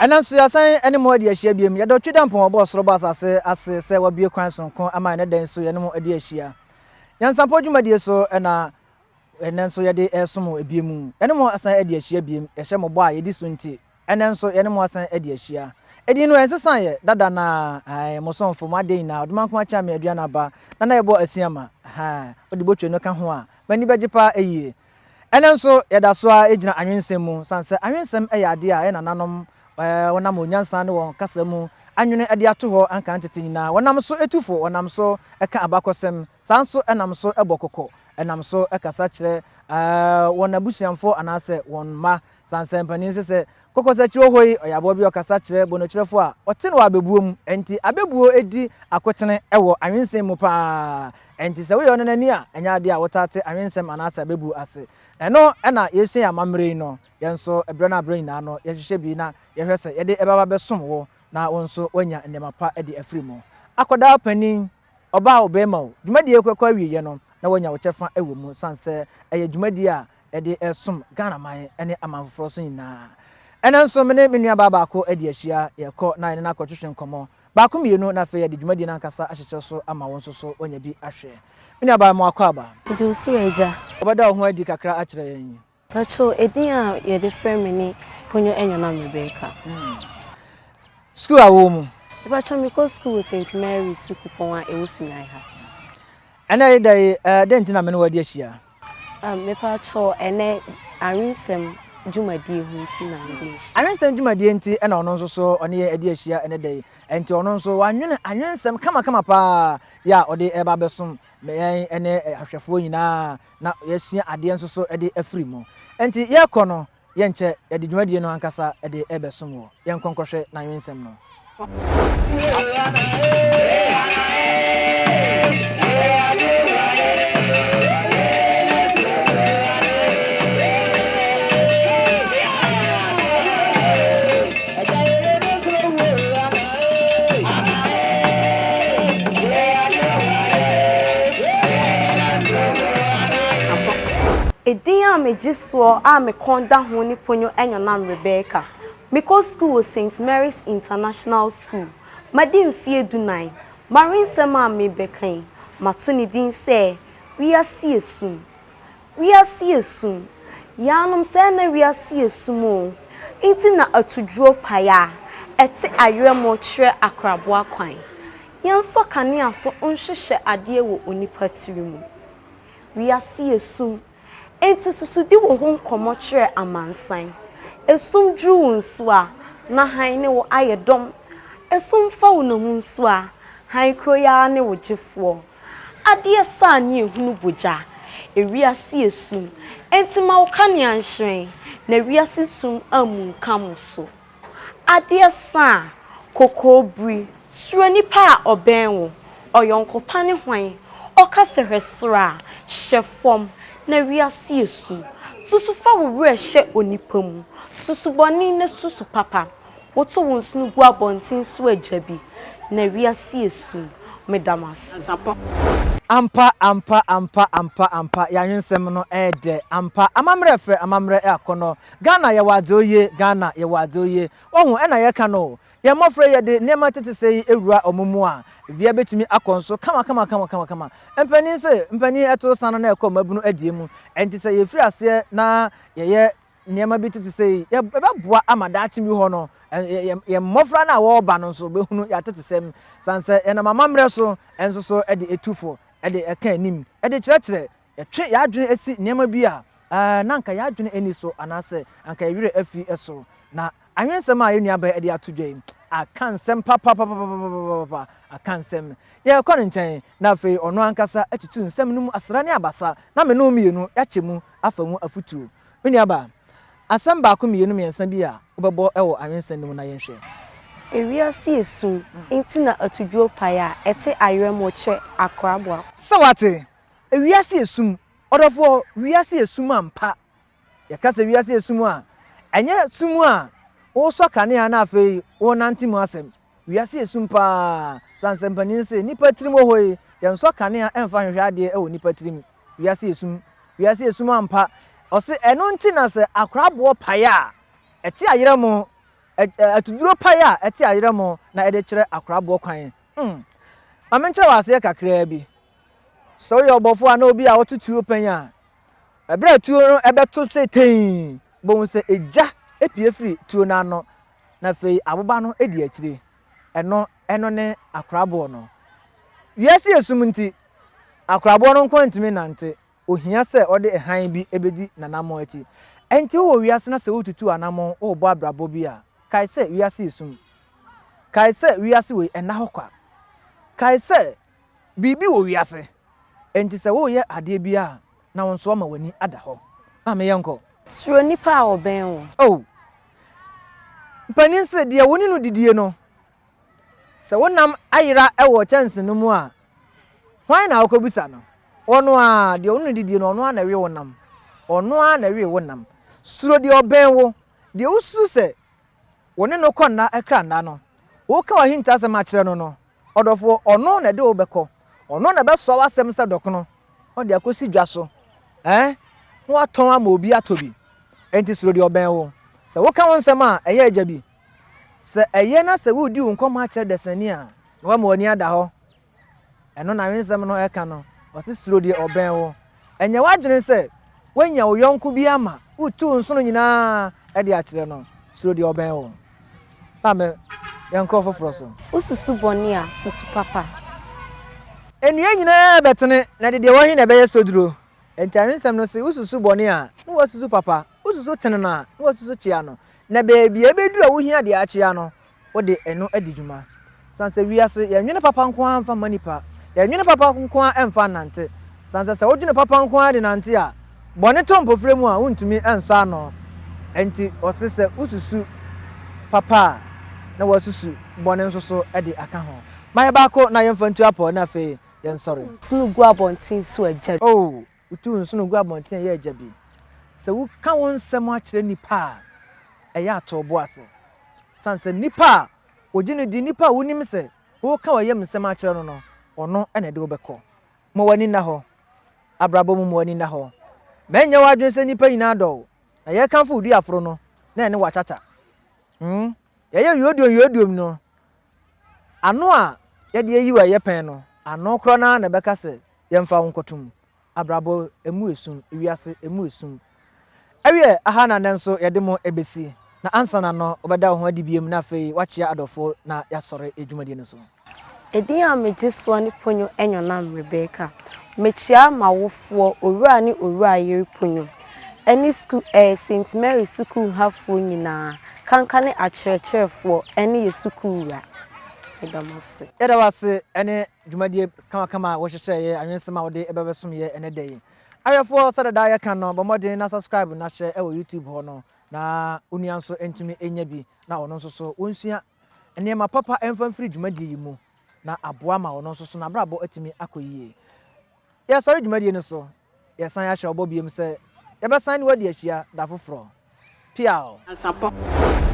Ɛnnɛ nso yɛasan ne mo adi ahyia biom. Yɛda Otwedampɔn a ɔbɔɔ soro bɔɔ asase ase sɛ wabue kwan sononko ama ɛnnɛ da yi nso yɛne mo adi ahyia. Nyansapɔ dwumadie so na ɛnnɛ nso yɛde resom mo biom. Yɛne mo asan adi ahyia biom. Yɛhyɛ mo bɔ a yɛdi so nti, ɛnnɛ nso yɛne mo asan adi ahyia. Edin no ɛnsesaeɛ, dada no ara, ae, mo somfo, mo adeɛ nyinaa, Ɔdomankoma Kyame Aduana Aba, Nana Yɛbɔ Asuama, ahaa, wode botwe no ka ho a, m'ani bɛgye paa ayie. Ɛnnɛ nso, yɛda so ara gyina anwensɛm mu, sane sɛ anwensɛm yɛ adeɛ a yɛn nananom wɔnam wɔn nyansa ne wɔn kasa mu anwene de ato hɔ anka tete nyinaa. Wɔnam so tu fo, wɔnam so ka abakɔsɛm, saa nso nam so bɔ kɔkɔ, nam so kasa kyerɛ wɔn abusuamfoɔ anaasɛ wɔn mma. Sane sɛ mpanin se sɛ kɔkɔsakyi wɔ hɔ yi, ɔyɛ aboa bi a ɔkasa kyerɛ bɔnokyerɛfoɔ a, ɔte no wɔ abɛbuo mu. Ɛnti abɛbuo di akotene wɔ anwensɛm mu pa ara. Ɛnti sɛ woyɛ ɔnanani a, ɛnyɛ adeɛ a wotaa te anwensɛm anaasɛ abɛbuo ase. Ɛno na yɛresua yɛn amammerɛ yi no, yɛn nso berɛ no aberɛ nyinaa no, yɛhwehwɛ bi na yɛhwɛ sɛ yɛde ɛbɛba bɛsom wo na wo nso woanya nneɛma pa de afiri mu. Akwadaa, panin, ɔbaa o, barima o, dwumadie yi kɔkɔ awieɛ no na woanya wo kyɛfa wɔ mu sane sɛ ɛyɛ dwumadie a yɛde resom Ghana man ne aman foforɔ so nyinaa. Ɛnnɛ nso me ne me nuabaa baako adi ahyia, yɛrekɔ na yɛne no akɔtwetwe nkɔmmɔ baako mmienu na afei yɛde dwumadie no ankasa ahyehyɛ so ama wo nso so woanya bi ahwɛ. Me nuabaa mo akwaaba. Dwonso agya. Wobɛda wo ho adi kakra akyerɛ yɛn? Pacho, edin a yɛde frɛ me ne Ponyo Enyonam Rebecca. Sukuu a wowɔ mu? Mepacho, mekɔ sukuu wɔ St. Mary's Sukuupɔn a ɛwɔ Sunyani ha. Ɛnnɛ yi da yi, dɛn nti na me ne wo adi ahyia? Mepacho, ɛnnɛ awensɛm dwumadie ho nti na mede ahyia. Awensɛm dwumadie nti na ɔno nso so ɔne yɛn adi ahyia ɛnnɛ da yi. Ɛnti ɔno nso wanwene awensɛm kamakama paa yɛ a ɔde reba abɛsom yɛn ne ahwɛfoɔ nyinaa na yɛasua adeɛ nso so de afiri mu. Ɛnti yɛrekɔ no, Yɛnkyɛ, yɛde dwumadie no ankasa de rebɛsom wɔ. Yɛnkɔ nkɔhwɛ n'anwensɛm no. Edin a megye soɔ a me kɔn da ho ne Ponyo Anyonam Rebecca. Mekɔ sukuu wɔ Saint Mary's International School. Madi mfeɛ dunan. M'awensɛm a merebɛka yi, mato ne din sɛ Wiase yɛ Sum. Wiase yɛ sum. Yaanom sɛɛ na wiase yɛ sum oo. Nti na atuduro pae a, ɛte ayerɛmo kyerɛ akraboa kwan. Yɛnsɔ kanea so nhwehwɛ adeɛ wɔ onipa tiri mu. Wiase yɛ sum, enti susu di wo ho nkɔmmɔ kyerɛ amansan. Esum duru wo nso a, na hann ne wo ayɛ dɔm. Esum fa wo nnommum nso a, hann kuro yi ara ne wo gyefoɔ. Adeɛ sa a ne ehunu bogya. Ewiase yɛ sum, enti ma wo kanea nhyerɛn, na wiase sum ammunkam wo so. Adeɛ sa a, kokoo biri. Suro nipa a ɔbɛn wo. Ɔyɔnko pa ne hwan? Ɔka sɛ hwɛ soro a, hyɛ fam, na wiase yɛ sum. Susu fa wo werɛ hyɛ onipa mu. Susu bɔne na susu papa. Woto wo nsono gu abɔnten so agya bi, na wiase yɛ sum. Meda mo ase. Ampa ampa ampa ampa ampa yɛanwensɛm no ɛɛdɛ ampa amammerɛ fɛ amammerɛ akɔnɔ Ghana yɛwɔ adze oye Ghana yɛwɔ adze oye wahu ɛna yɛka no o Yɛn mmɔfra yi, yɛde nneɛma tete sɛɛ yi wura wɔn mu a, biribiara bɛtumi akɔ nso kama kama kama kama kama. Mpanin se, mpanin ɛto sa no na ɛkɔ mmabunu adie mu. Ɛnti sɛ yɛfiri aseɛ na yɛyɛ nneɛma bi tete sɛɛ yi, ɛbɛboa ama daakye bi hɔ no, yɛn mmɔfra no a wɔreba no nso bɛhunu yɛn atetesɛm. Sane sɛ yɛnam amammerɛ so nso so de tu fo, de ka anim, de kyerɛkyerɛ, yɛtwe yɛn adwene si nneɛma bi a na anka yɛn adwene nni so anaasɛ anka yɛn werɛ afi so. Na anwensɛm a yɛn nuabaa yi de ato dwa yi, aka nsɛm papapapapapapa, aka nsɛm. Yɛrekɔ ne nkyɛn, na afei ɔno ankasa atutu nsɛm no mu asra ne abasa, na me ne wo mmienu yɛakyɛ mu afa mu afotuo. Me nuabaa, asɛm baako mmienu mmiɛnsa bi a wobɛbɔ wɔ anwensɛm no mu na yɛnhwɛ. Ewiase yɛ sum nti na atuduro pae a ɛte ayerɛmo kyerɛ akoraboa. Sɛ woate? Ewiase yɛ sum. Ɔdɔfoɔ, wiase yɛ sum ampa. Yɛka sɛ wiase yɛ sum a, ɛnyɛ sum a wosɔ kanea na afei worenante mu asɛm. Wiase yɛ sum paa. Sane sɛ mpanin se, nnipa tirim wɔ hɔ yi, yɛnsɔ kanea mfa nhwehwɛ adeɛ wɔ nnipa tirim. Wiase yɛ sum. Wiase yɛ sum ampa. Ɔse ɛno nti na sɛ akoraboɔ pae a, ɛte ayerɛmo. Atuduro pae a ɛte ayerɛmo na ɛde kyerɛ akoraboɔ kwan. Hmm. Ma menkyerɛ wo aseɛ kakraa bi. Sɛ woyɛ ɔbɔfoɔ anaa obi a ɔto tuo pɛn a, ɛberɛ a tuo no ɛbɛto sɛ tei, wobɛhu sɛ egya pue firi tuo no ano, na afei aboba no di akyire. Ɛno, ɛno ne akoraboɔ no. Wiase yɛ sum nti, akoraboɔ no nko ara ntumi nnante. Ohia sɛ ɔde hann bi bedi n'anammɔn akyi. Enti wowɔ wiase na sɛ woretutu anammɔn, worebɔ abrabɔ bi a, kae sɛ wiase yɛ sum. Kae sɛ wiase wei, ɛnna hɔ kwa. Kae sɛ biribi wɔ wiase. Enti sɛ woreyɛ adeɛ bi a, na wo nso woama w'ani ada hɔ. Maame, yɛnkɔ. Suro nipa a ɔbɛn wo. Oh! Mpanin se, deɛ wo ne no didie no, Sɛ wo nam ayera wɔ kyɛnse no mu a, hwan na wokɔbisa no? Ɔno ara, deɛ ɔne no didie no, ɔno ara na ɛwe wo nam. Ɔno ara na ɛwe wo nam. Suro deɛ ɔbɛn wo, deɛ wosusu sɛ wo ne no kɔ nna kra nna no. Woka w'ahintasɛm akyerɛ no no, ɔdɔfoɔ, ɔno na ɛde wo bɛkɔ. Ɔno na ɛbɛsoa w'asɛm sɛ dɔkono, ɔde akɔsi dwa so, ɛɛ, na watɔn ama obi atɔ bi. Enti suro deɛ ɔbɛn wo. Sɛ woka wo nsɛm a, ɛyɛ agya bi. Sɛ ɛyɛ na sɛ woredi wo nkɔmmɔ akyerɛ dasani a, na woama w'ani ada hɔ. Ɛno na awensɛm no ɛka no. Ɔse suro deɛ ɔbɛn wo. Ɛnyɛ w'adwene sɛ woanya wo yɔnko bi ama woretu wo nsono nyinaa de akyerɛ no. Suro deɛ ɔbɛn wo. Maame, yɛnkɔ foforɔ so. Wosusu bɔne a, susu papa. Nnua nyinaa bɛtene, na ɛde deɛ ɛwɔ he na ɛbɛyɛ soduro? Enti awensɛm no se wosusu bɔne a, na woasusu papa, wosusu tene no a, na woasusu kyea no. Na baabi a ɛbɛduru a wohia deɛ akyea no, wode ɛno adi dwuma. Sane sɛ wiase, yɛnnwene papa nko ara mfa mma nnipa, yɛnnwene papa nko ara mfa nnante. Sane sɛ sɛ wodwene papa nko ara de nante a, bɔne tɔ mpofire mu a, wontumi nsɔ ano. Enti ɔse sɛ wosusu papa a, na woasusu bɔne nso so de aka ho. Ma yɛ baako na yɛmfa ntu apɔ na afei yɛnsɔre. Nsono gu abɔnten so agya bi. Oh, Wotu nsono gu abɔnten a ɛyɛ agya bi. Sɛ woka wo nsɛm akyerɛ nnipa a, ɛyɛ a to wo bo ase. Esiane sɛ nnipa a wogye no di, nnipa a wonim sɛ woreka w'ayam nsɛm akyerɛ no no, ɔno na ɛde wo bɛkɔ. Ma w'ani nna hɔ. Abrabɔ mu ma w'ani nna hɔ. Ma ɛnyɛ w'adwene sɛ nnipa nyinaa dɔ wo, na yɛrekamfo wo duaforo no, na ɛne wo akyakya. Hmm, yɛyɛ yodiom yodiom no, ano a yɛde ayi wo ɛyɛ pɛn no, ano korɔ no ara na ɛbɛka sɛ Yɛmfa wo nkɔto mu. Abrabɔ emu esum, wiase emu esum. Ɛwiɛ, aha na nnɛ nso yɛde mo ɛbɛsi. Na ansa na no, wobɛda wo ho adi biom na afei woakyea adɔfo na yɛasɔre yɛn dwumadie no so. Edin a megye soɔ ne Ponyo Enyonam Rebecca. Mekyea m'awofoɔ, Owura ne Owurayere Ponyo, ɛne sukuu ɛɛ Saint Mary sukuu ha foɔ nyinaa, kanka ne akyerɛkyerɛfoɔ ɛne yɛ sukuu wura. Meda mo ase. Yɛda wo ase ɛne dwumadie kamakama a wohyehyɛeɛ, anwensɛm a wode bɛbɛsom yɛ ɛnɛ da yi. Ahwɛfoɔ, sɛdeɛ daa yɛka no, bɔ mmɔden na subscribe na hyɛ wɔ YouTube hɔ no, na wo nua nso ntumi nya bi, na ɔno nso so ɔnsua nneɛma papa mfa mfiri dwumadie yi mu, na aboa ma ɔno nso so n'abrabɔ atumi akɔ yie. Yɛsɔre dwumadie no so, yɛsan ahyɛ ɔbɔ biom sɛ yɛbɛsan ne wo adi ahyia da foforɔ. Piaw! Nyansapɔ.